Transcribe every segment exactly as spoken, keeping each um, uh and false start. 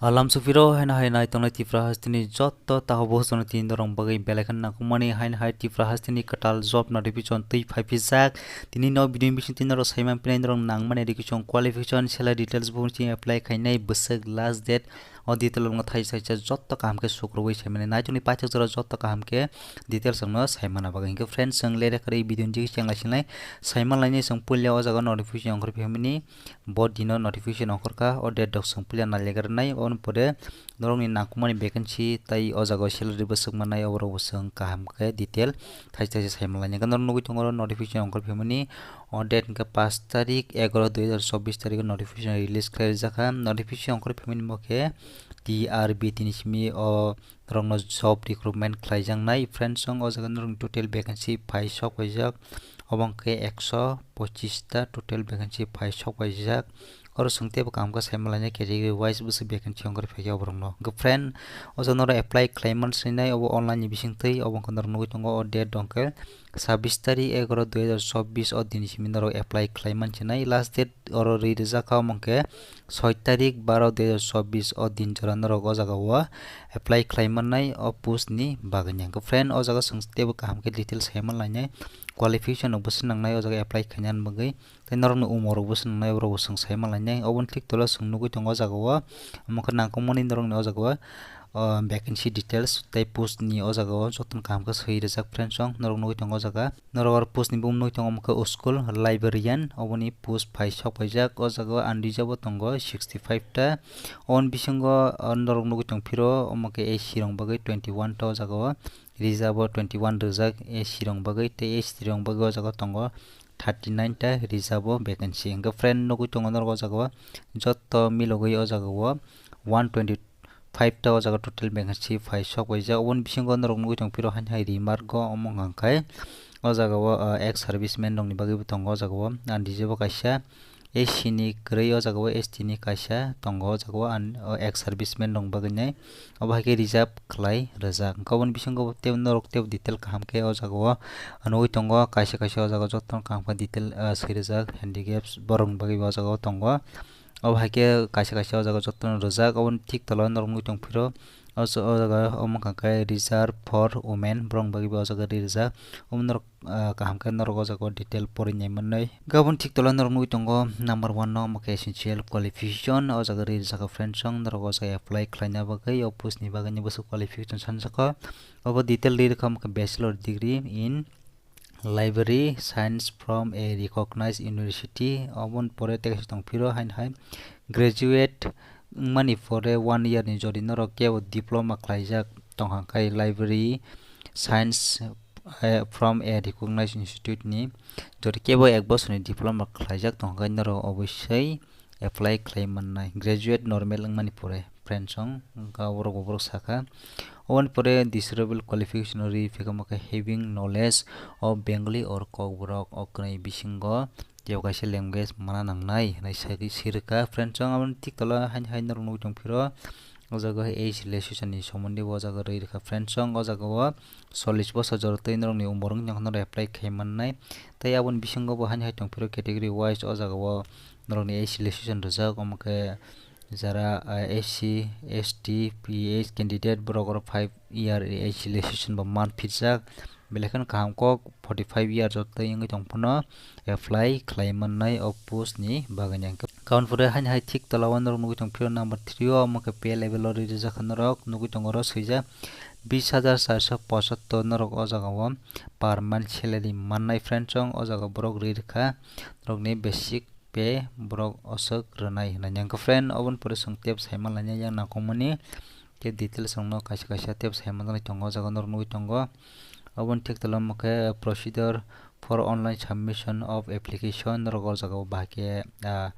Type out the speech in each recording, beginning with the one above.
Alam sufiro haino hai nai tongnai Tripura hasteni jotto taho bohusano tini norong bagwi belai kheno nangkukmani haino hai Tripura hasteni kwtal job notification twi phaipijak. Tini no video bising tini norok saiman pinai norok nangmani education qualification salary details bo chini apply khainai bwswk last date o detail wngkha thaisa thaisa jotto kaham khe sukrubwi saimani nai tongni paithak jora jotto kaham khe details wngno saimana bagwi. Hinkhe friends chwng lere kharwi video ni chengla sinai saiman lainai chwng puila o jaga notification ongkhor phaimani. Bo dino notification ongkhorkha, o date dok chwng puila naligrwnai, oboni pore norokni nangkukmani vacancy tai o jaga o salary bwswk mannai, oborok bo chwng kaham khe detail thaisa thaisa saimanlainai. Norok nugwi tongo oro notification ongkhor phaimani, o date hwnkhe pash tarik egaro dui hazar chobbish tarikh o notification release khlai rijak kha. Notification ongkhor phaimani bo khe T R B tini simi o norokno job recruitment khlaijaknai. Friends, chwng o jaga norokni total vacancy phai sok paijak, obo hwnkhe ekso pochis ta total vacancy phai sok paijak. Oro chwng teibo kaham khe saimalainai category wise bwswk vacancy ongkhor phaikha oborokno. Hwnkhe friend, o jaga norok apply khlaiman swinai obo online ni bisingtwi, obo hwnkhe norok nugwi tongo o date hwnkhe sabbish tarik egaro dui hazar chobbish o dini simi norok apply khlaiman sinai. Last date oro ri rijak kha omo hwnkhe soi tarik baro dui hazar chobbish o din jora norok o jaga o apply khlai mannai o post ni bagwi ni. Hwnkhe friend, o jaga chwng teibo kaham khe details sai manlainai, qualification rok bo swnangnai o jaga apply khainani bagwi, tei norokni umor rok bo swnangnai, borok bo chwng sai manlainai. Oboni thik tolo chwng nugwi tongo o jaga o, omo khe nangkukmani norokni o jaga o, o, vacancy details tei post ni o jaga o jotono kaham khe swi rijak. Friends, chwng norok nugwi tongo o jaga. Norok oro post ni bumung nugwi tongo, omo khe school librarian, oboni post phai sok paijak. O jaga o ang rijak bo tongo sixty five ta. Oboni bisingo, o, norok nugwi tong phiro, omo khe A C rok bagwi twenty one ta o jaga o rijak bo twenty one rijak A C rok bagwi, tei A C rok bagwi o jaga o tongo thirty nine ta rijak bo vacancy. Hwnkhe friend, nugwi tongo norok o jaga o jotto milogwi o jaga o one twenty five ta o jaga total vacancy phai sok paijak. Oboni bisingo norok nugwi tong phiro haino hai remark o omo hwnkha khe o jaga o, ah, ex serviceman rokni bagwi bo tongo o jaga o. Ang rijak bo kaisa S C ni kwrwi o jaga o S T ni kaisa tongo o jaga o, ang o ex serviceman rokni bagwi nai obo hai khe reserve khlai rijak. Hwnkhe oboni bisingo tei norok tei detail kaham khe o jaga o nugwi tongo, kaisa kaisa o jaga o jotono kaham khe detail, ah, swi rijak, handicaps borokni bagwi bo o jaga o tongo. Obo hai khe kaisa kaisa o jaga jotono rijak, oboni thik tola o norok nugwi tong phiro. O jaga omo hwnkha khe reserve for women, borok bagwi bo o jaga ri rijak. Omo norok, ah, kaham khe norok o jaga o detail pori nai mannai. Gabon thik tola norok nugwi tongo number one no omo khe essential qualification, o jaga ri rijak friends, chwng norok o jaga apply khlaina bagwi o post ni bagwi ni bwswk qualification sanjak kho. Obo detail ri rwkha omo khe bachelor degree in library science from a recognized university. Oboni pore tei kaisa tong phiro haino hai graduate wngmani pore one year ni jodi norok kebo diploma khlaijak tongkha khai library science, eh, from a recognized institute ni jodi kebo ek bosorni diploma khlaijak tongkha khai norok obosoi apply khlai mannai, graduate normal wngmani pore, friends, chwng wngkha borok bo borok sakha. Oboni pore desirable qualification ri phikha omo khe having knowledge of Bengali or Kokborok, o kwnwi bisingo tei kaisa language mana nangnai hinwi sai sirwkha. Friends, chwng aboni thik tola haino hai norok nugwi tong phiro o jaga age relaxation ni somondi bo o jaga ri rwkha. Friends, chwng o jaga o chollish bosor jora twi norokni umor wngwi tongkha norok apply khai mannai. Tei aboni bisingo bo haino hai tong phiro category wise o jaga o norokni age relaxation rijak, omo khe jara, ah, S C, S T, P H candidate borok oro five year age relaxation bo man phirjak. Belai kheno kaham kok forty five year jotto wngwi tong phano apply khlai mannai o post ni bagwi ni. Hwnkhe kaun pore haino hai thik tola o norok nugwi tong phiro number three o, omo khe pay level o ri rijak kha norok nugwi tongo oro swijak bis hajar charso pochattor norok o jaga o per month salary mannai, friends, chwng o jaga borok ri rwkha norokni basic pay borok oswk rwnai hinwi. Hwnkhe friend, oboni pore chwng tep saima lainai yang nangkukmani tei details rokno kaisa kaisa tep saima nai tongo, o jaga norok nugwi tongo. Oboni thik tola omo khe procedure for online submission of application, norok o jaga o bahai khe, ah,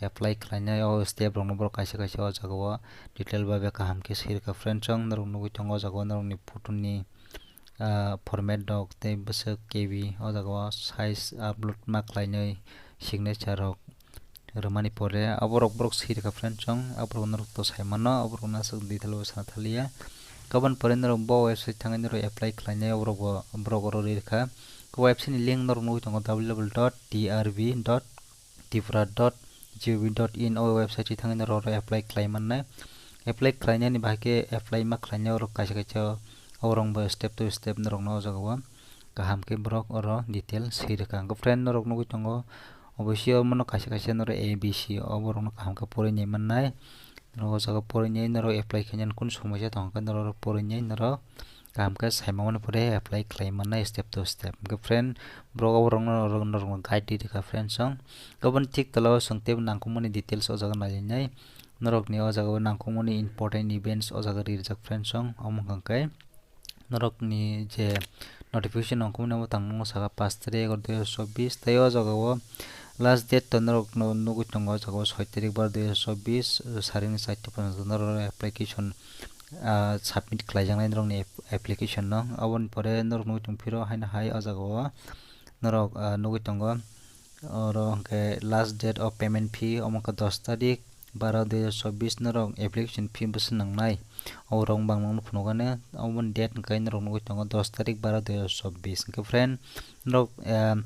apply khlainai o step rokno borok kaisa kaisa o jaga o detail bai bai kaham khe swi rwkha. Friend, chwng norok nugwi tongo o jaga o norokni photo ni, ah, format rok tei bwswk K B o jaga o size upload ma khlainai signature rok rwmani pore aborok borok swi rwkha friend chwng aborok norok to sai mano aborok no aswk detail o sana thaliya. Aboni pore norok bo website thangwi norok apply khlainai aborok bo borok oro ri rwkha. O website ni link norok nugwi tongo W W W dot T R B dot Tripura dot G O V dot in o website thangwi norok oro apply khlai mannai. Apply khlainani bahai khe apply ma khlainai oro kaisa kaisa o rong bo step to step norokno o jaga o kaham khe borok oro detail swi rwkha. Hwnkhe friend norok nugwi tongo obosi omono kaisa kaisa norok A B C o borokno kaham khe porinai mannai. Norok o jaga porinai norok apply khainani kunu somosya tongo khe norok porinai norok kaham khe saimani pore apply khlai mannai step to step. Hwnkhe friend borok oborokno norokno guide rwkha friend song. Aboni thik tola o chwng teibo nangkukmani details o jaga nailainai. Norokni o jaga o nangkukmani important events o jaga ri rijak friend song. Omo hwnkha khe norokni je notification nangkukmani omo tang nukgo saka paanch tarik egaroh dui hajar chobbish. Tei o jaga o last date to norokno nugwi tongo o jaga o soi tarik bar dui hajar chobbish, sarini charta porjonto norok application, ah, submit khlaijaknai norokni ap-, application no. Aboni pore norok nugwi tongphiro haino hai o jaga o norok, ah, nugwi tongo. Oro hwnkhe last date of payment fee omo wngkha dos tarik baro dui hajar chobbish norok application fee bwswk nangnai. O rong bangmano phunukgani omo date hwnkhe norok nugwi tongo dos tarik baro dui hajar chobbish. Hwnkhe friend norok, ah,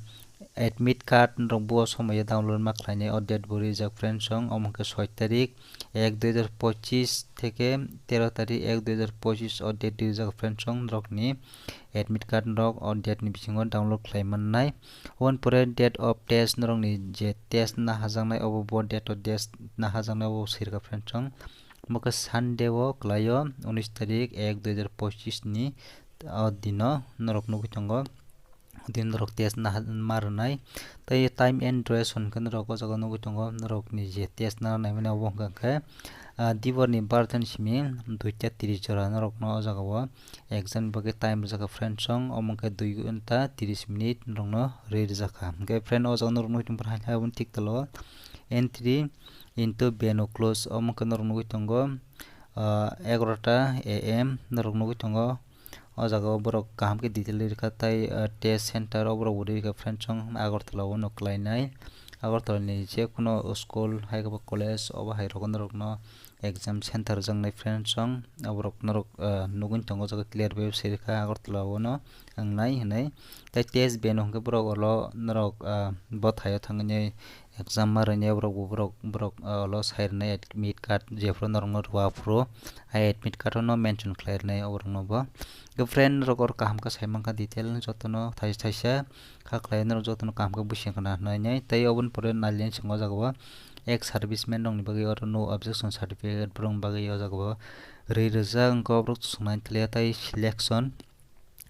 admit card norok bo somoi o download ma khlainai o date bo rijak friend song omo hwnkhe soi tarik ek dui hajar pochish theke tero tarik ek dui hajar pochish o date rijak friend song norokni admit card norok o date ni bisingo download khlai mannai. Oboni pore date of test norokni je test naharjaknai obo bo date of test naharjaknai obo sirka friend song. Bo khe Sunday o kwlaio unis tarik ek dui hajar pochish ni o dino norok nugwi tongo. Din norok test naha-, ma rwnai. Tei time and duration khe norok o jaga nugwi tongo, norokni je test na naimani obo hwnkha khe, ah, diborni barotani simi duita tris jora norokno o jaga o exam ni bagwi time rijak kha friend song, omo hwnkhe dui ghonta tris minute norokno ri rijak kha. Hwnkhe friend o jaga norok nugwi tongkha hai, hai aboni thik tola o entry into venue close omo hwnkhe norok nugwi tongo, ah, egaroh ta A M norok nugwi tongo. O jaga o borok kaham khe detail ri rwkha tei, ah, test center o borok bo ri rwkha friend song Agartala o no kwlainai. Agartala ni je kuno school hai khe bo college obo hai rogo norok no exam center rwjaknai friend song. Aborok norok, ah, nugwi tongo o jaga clear bai se rwkha Agartala o no wngnai hinwi. Tei test beno hwnkhe borok olo norok, ah, bo thaio thangwi exam ma rwinai borok bo borok, borok, ah, olo sai rwnai admit card jephuru norokno rwya phuru, ai admit card o no mention khlai rwnai oborokno bo. Khe friend norok oro kaham khe sai mankha detail jotono thaisa thaisa kha khlai norok jotono kaham khe buising khna hwnwi nai. Tei oboni pore nalini swngo o jaga o ex serviceman rokni bagwi oro no objection certificate borokni bagwi o jaga o ri rijak wngkha oborok swngnaini tei selection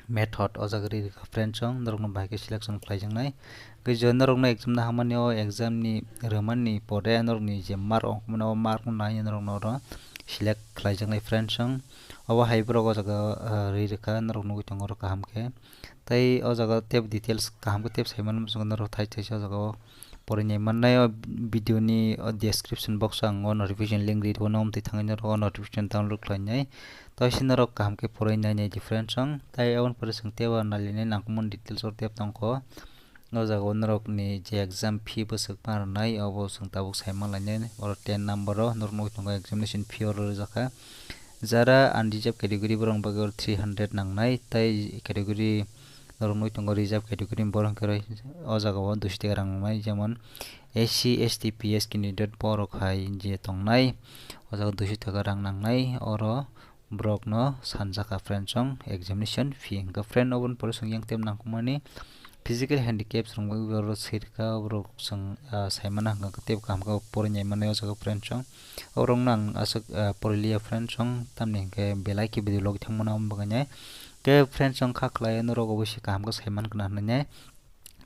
method o jaga ri rwkha friend song norokno bahai khe selection khlaijaknai. Tei je norokno exam naharmani o exam ni rwmani pore norokni je mark ongkhormani o mark no nai norokno oro select khlaijaknai friend song. Obo hai borok o jaga, ah, ri rwkha norok nugwi tongo oro kaham khe. Tei o jaga tei details kaham khe tei sai mano norok thai thaisa o jaga o porinai mannai o video ni o description box o ang o notification link ri rwno, omtwi thangwi norok o notification download khlainai. Tei se norok kaham khe porinai nai di friend song. Tei aboni pore chwng tei o nalinai nangkukmani details o tei tongkho. O jaga o norok ni je exam fee bwswk ma rwnai obo chwng tabuk sai manlainai. Oro ten number o norok nugwi tongo examination fee oro rijak kha. Jara unreserved category borok ni bagwi oro three hundred nangnai, tei category norok nugwi tongo reserved category ni borok hwnkhe oro o jaga o duiso taka rang nangnai, jemon S C, S T, P S candidate borok hai je tongnai o jaga duiso taka rang nangnai. Oro borokno sanjak kha friend song examination fee hwnkhe friend oboni pore chwng yang tei nangkukmani physical handicaps rok bai oro sirka borok chwng, ah, saimano hwnkhe tei kaham khe porinai mannai o jaga friend song. Oborokno ang aswk, ah, poriliya friend song tamni hwnkhe belai khe video logwi thangmano omo bagwi nai. Khe friend song kha khlai norok obosi kaham khe saiman khna hinwi nai.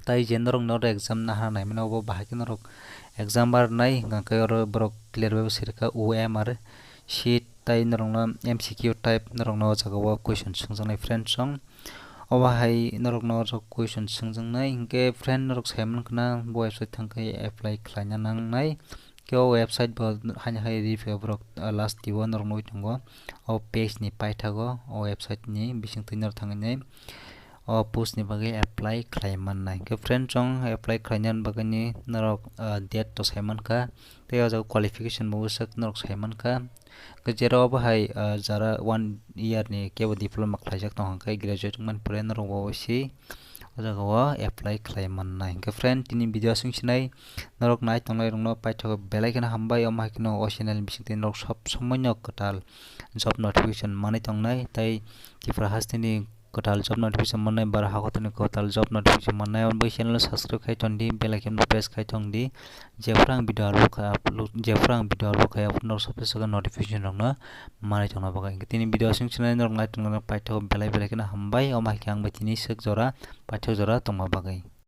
Tai je norok, norok exam nahar naimano obo bahai khe norok exam ma rwnai hwnkha khe oro borok clear bai bo sirikha O M R sheet tai norokno M C Q type norokno o jaga o question swngjaknai friend song. Obo hai norokno o jaga question swngjaknai hinkhe friend norok saiman khna bo website thangkhe apply khlaina nangnai. Khe o website bo haino hai review borok, ah, last twibo norok nugwi tongo. O page ni paithago o website ni bisingtwi norok thangwi nai o post ni bagwi apply khlai mannai. Khe friend song apply khlaina bagwi ni norok, ah, date to sai mankha tei o jaga qualification bo bwswk norok sai mankha. Khe jera obo hai, ah, jara one year ni kebo diploma khlaijak tongkha khe graduate wngmani pore norok bo si o jaga o apply khlai mannai. Hwnkhe friend, tini video aswk sinai norok nai tongnai rokno paithak belai kheno hambai, omo hai kheno o channel bisingtwi norok sob somoino kwtal job notification manwi tongnai, tei Tripura hasteni kwtal job notification mannai, bara hakotorni kwtal job notification mannai, abo channel subscribe khai tongdi, bell icon press khai tongdi, jephru ang video upload khai, upload, jephru ang video upload khai, abo norok sob somoino notification rokno manwi tongna bagwi. Tini video aswk sinai norok nai tongna paithak belai belai kheno hambai, omo hai khe ang bai tini swk jora, paithak jora tongma bagwi.